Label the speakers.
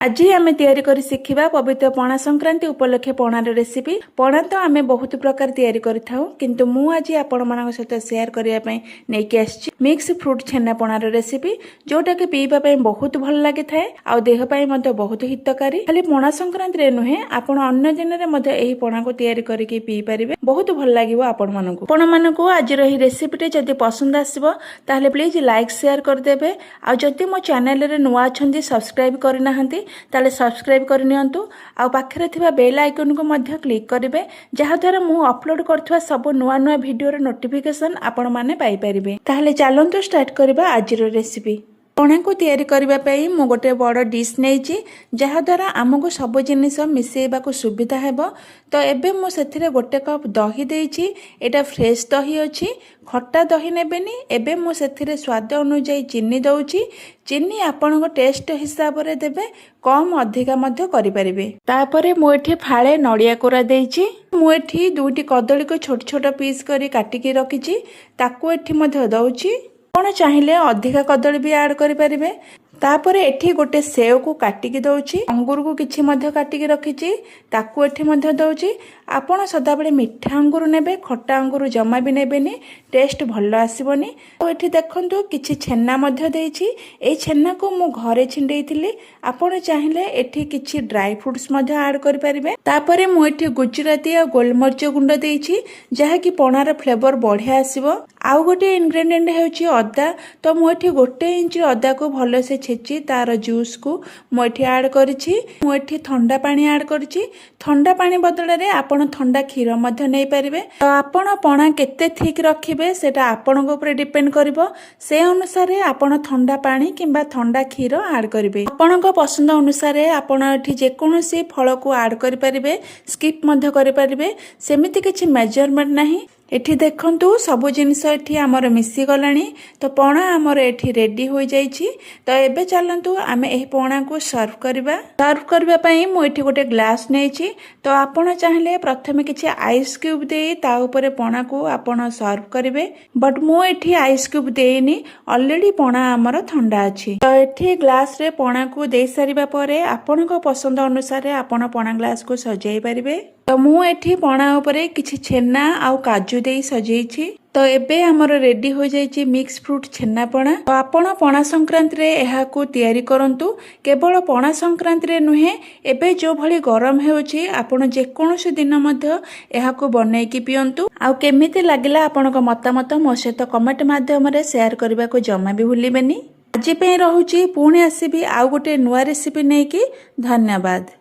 Speaker 1: ଆଜି ଆମେ ତିଆରି କରି ଶିଖିବା ପବିତ୍ର ପଣା ସଂକ୍ରାନ୍ତି ଉପଲକ୍ଷେ ପଣାର ରେସିପି। ପଣା ତ ଆମେ ବହୁତ ପ୍ରକାର ତିଆରି କରିଥାଉ, କିନ୍ତୁ ମୁଁ ଆଜି ଆପଣମାନଙ୍କ ସହିତ ସେୟାର କରିବା ପାଇଁ ନେଇକି ଆସିଛି ମିକ୍ସ ଫ୍ରୁଟ୍ ଛେନା ପଣାର ରେସିପି, ଯୋଉଟାକି ପିଇବା ପାଇଁ ବହୁତ ଭଲ ଲାଗିଥାଏ ଆଉ ଦେହ ପାଇଁ ମଧ୍ୟ ବହୁତ ହିତକାରୀ। ଖାଲି ପଣା ସଂକ୍ରାନ୍ତିରେ ନୁହେଁ, ଆପଣ ଅନ୍ୟ ଦିନରେ ମଧ୍ୟ ଏହି ପଣାକୁ ତିଆରି କରିକି ପିଇ ପାରିବେ। ବହୁତ ଭଲ ଲାଗିବ ଆପଣମାନଙ୍କୁ। ଆପଣମାନଙ୍କୁ ଆଜିର ଏହି ରେସିପିଟି ଯଦି ପସନ୍ଦ ଆସିବ, ତାହେଲେ ପ୍ଲିଜ୍ ଲାଇକ୍, ସେୟାର କରିଦେବେ। ଆଉ ଯଦି ମୋ ଚ୍ୟାନେଲରେ ନୂଆ ଅଛନ୍ତି, ସବସ୍କ୍ରାଇବ୍ କରିନାହାନ୍ତି, ତାହେଲେ ସବସ୍କ୍ରାଇବ୍ କରିନିଅନ୍ତୁ ଆଉ ପାଖରେ ଥିବା ବେଲ୍ ଆଇକନ୍କୁ ମଧ୍ୟ କ୍ଲିକ୍ କରିବେ, ଯାହାଦ୍ୱାରା ମୁଁ ଅପଲୋଡ଼ କରୁଥିବା ସବୁ ନୂଆ ନୂଆ ଭିଡ଼ିଓର ନୋଟିଫିକେସନ୍ ଆପଣମାନେ ପାଇପାରିବେ। ତାହେଲେ ଚାଲନ୍ତୁ ଷ୍ଟାର୍ଟ କରିବା ଆଜିର ରେସିପି। ପଣାକୁ ତିଆରି କରିବା ପାଇଁ ମୁଁ ଗୋଟେ ବଡ଼ ଡିସ୍ ନେଇଛି, ଯାହାଦ୍ୱାରା ଆମକୁ ସବୁ ଜିନିଷ ମିଶାଇବାକୁ ସୁବିଧା ହେବ। ତ ଏବେ ମୁଁ ସେଥିରେ 1 କପ୍ ଦହି ଦେଇଛି। ଏଇଟା ଫ୍ରେଶ୍ ଦହି ଅଛି, ଖଟା ଦହି ନେବେନି। ଏବେ ମୁଁ ସେଥିରେ ସ୍ୱାଦ ଅନୁଯାୟୀ ଚିନି ଦେଉଛି। ଚିନି ଆପଣଙ୍କ ଟେଷ୍ଟ ହିସାବରେ ଦେବେ, କମ୍ ଅଧିକା ମଧ୍ୟ କରିପାରିବେ। ତାପରେ ମୁଁ ଏଠି ଫାଳେ ନଡ଼ିଆ କୋରା ଦେଇଛି। ମୁଁ ଏଠି ଦୁଇଟି କଦଳୀକୁ ଛୋଟ ଛୋଟ ପିସ୍ କରି କାଟିକି ରଖିଛି, ତାକୁ ଏଠି ମଧ୍ୟ ଦେଉଛି। ଆପଣ ଚାହିଁଲେ ଅଧିକା କଦଳୀ ବି ଆଡ୍ କରିପାରିବେ। ତାପରେ ଏଠି ଗୋଟେ ସେଓକୁ କାଟିକି ଦଉଛି। ଅଙ୍ଗୁରକୁ କିଛି ମଧ୍ୟ କାଟିକି ରଖିଛି, ତାକୁ ଏଠି ମଧ୍ୟ ଦଉଛି। ଆପଣ ସଦାବେଳେ ମିଠା ଅଙ୍ଗୁର ନେବେ, ଖଟା ଅଙ୍ଗୁର ଜମା ବି ନେବେନି, ଟେଷ୍ଟ ଭଲ ଆସିବନି। ଆଉ ଏଠି ଦେଖନ୍ତୁ, କିଛି ଛେନା ମଧ୍ୟ ଦେଇଛି। ଏଇ ଛେନାକୁ ମୁଁ ଘରେ ଛିଣ୍ଡେଇଥିଲି। ଆପଣ ଚାହିଁଲେ ଏଠି କିଛି ଡ୍ରାଇ ଫ୍ରୁଟ୍ସ ମଧ୍ୟ ଆଡ୍ କରିପାରିବେ। ତାପରେ ମୁଁ ଏଠି ଗୁଜୁରାତି ଆଉ ଗୋଲମରିଚ ଗୁଣ୍ଡ ଦେଇଛି, ଯାହାକି ପଣାର ଫ୍ଲେଭର ବଢିଆ ଆସିବ। ଆଉ ଗୋଟେ ଇନଗ୍ରେଡିଏଣ୍ଟ ହେଉଛି ଅଦା। ତ ମୁଁ ଏଠି 1 ଇଞ୍ଚ ଅଦାକୁ ଭଲସେ ଛେଚି ତାର ଜୁସ୍କୁ ମୁଁ ଏଠି ଆଡ୍ କରିଛି। ମୁଁ ଏଠି ଥଣ୍ଡା ପାଣି ଆଡ୍ କରିଛି। ଥଣ୍ଡା ପାଣି ବଦଳରେ ଆପଣ ଥଣ୍ଡା କ୍ଷୀର ମଧ୍ୟ ନେଇପାରିବେ। ତ ଆପଣ ପଣା କେତେ ଥିକ୍ ରଖିବେ, ସେଇଟା ଆପଣଙ୍କ ଉପରେ ଡିପେଣ୍ଡ କରିବ। ସେ ଅନୁସାରେ ଆପଣ ଥଣ୍ଡା ପାଣି କିମ୍ବା ଥଣ୍ଡା କ୍ଷୀର ଆଡ୍ କରିବେ। ଆପଣଙ୍କ ପସନ୍ଦ ଅନୁସାରେ ଆପଣ ଏଠି ଯେକୌଣସି ଫଳକୁ ଆଡ୍ କରିପାରିବେ, ସ୍କିପ୍ ମଧ୍ୟ କରିପାରିବେ। ସେମିତି କିଛି ମେଜରମେଣ୍ଟ ନାହିଁ। ଏଠି ଦେଖନ୍ତୁ, ସବୁ ଜିନିଷ ଏଠି ଆମର ମିଶିଗଲାଣି। ତ ପଣା ଆମର ଏଠି ରେଡି ହୋଇଯାଇଛି। ତ ଏବେ ଚାଲନ୍ତୁ ଆମେ ଏହି ପଣାକୁ ସର୍ଭ କରିବା। ସର୍ଭ କରିବା ପାଇଁ ମୁଁ ଏଠି ଗୋଟେ ଗ୍ଲାସ୍ ନେଇଛି। ତ ଆପଣ ଚାହିଁଲେ ପ୍ରଥମେ କିଛି ଆଇସ୍ କ୍ୟୁବ୍ ଦେଇ ତା ଉପରେ ପଣାକୁ ଆପଣ ସର୍ଭ କରିବେ, ବଟ୍ ମୁଁ ଏଠି ଆଇସ୍ କ୍ୟୁବ୍ ଦେଇନି। ଅଲରେଡି ପଣା ଆମର ଥଣ୍ଡା ଅଛି। ତ ଏଠି ଗ୍ଲାସରେ ପଣାକୁ ଦେଇ ସାରିବା ପରେ ଆପଣଙ୍କ ପସନ୍ଦ ଅନୁସାରେ ଆପଣ ପଣା ଗ୍ଲାସକୁ ସଜାଇ ପାରିବେ। ତ ମୁଁ ଏଠି ପଣା ଉପରେ କିଛି ଛେନା ଆଉ କାଜୁ ଦେଇ ସଜେଇଛି। ତ ଏବେ ଆମର ରେଡି ହୋଇଯାଇଛି ମିକ୍ସ ଫ୍ରୁଟ୍ ଛେନା ପଣା। ତ ଆପଣ ପଣା ସଂକ୍ରାନ୍ତିରେ ଏହାକୁ ତିଆରି କରନ୍ତୁ। କେବଳ ପଣା ସଂକ୍ରାନ୍ତିରେ ନୁହେଁ, ଏବେ ଯେଉଁଭଳି ଗରମ ହେଉଛି, ଆପଣ ଯେକୌଣସି ଦିନ ମଧ୍ୟ ଏହାକୁ ବନେଇକି ପିଅନ୍ତୁ। ଆଉ କେମିତି ଲାଗିଲା, ଆପଣଙ୍କ ମତାମତ ମୋ ସହିତ କମେଣ୍ଟ ମାଧ୍ୟମରେ ସେୟାର କରିବାକୁ ଜମା ବି ଭୁଲିବେନି। ଆଜି ପାଇଁ ରହୁଛି। ପୁଣି ଆସିବି ଆଉ ଗୋଟେ ନୂଆ ରେସିପି ନେଇକି। ଧନ୍ୟବାଦ।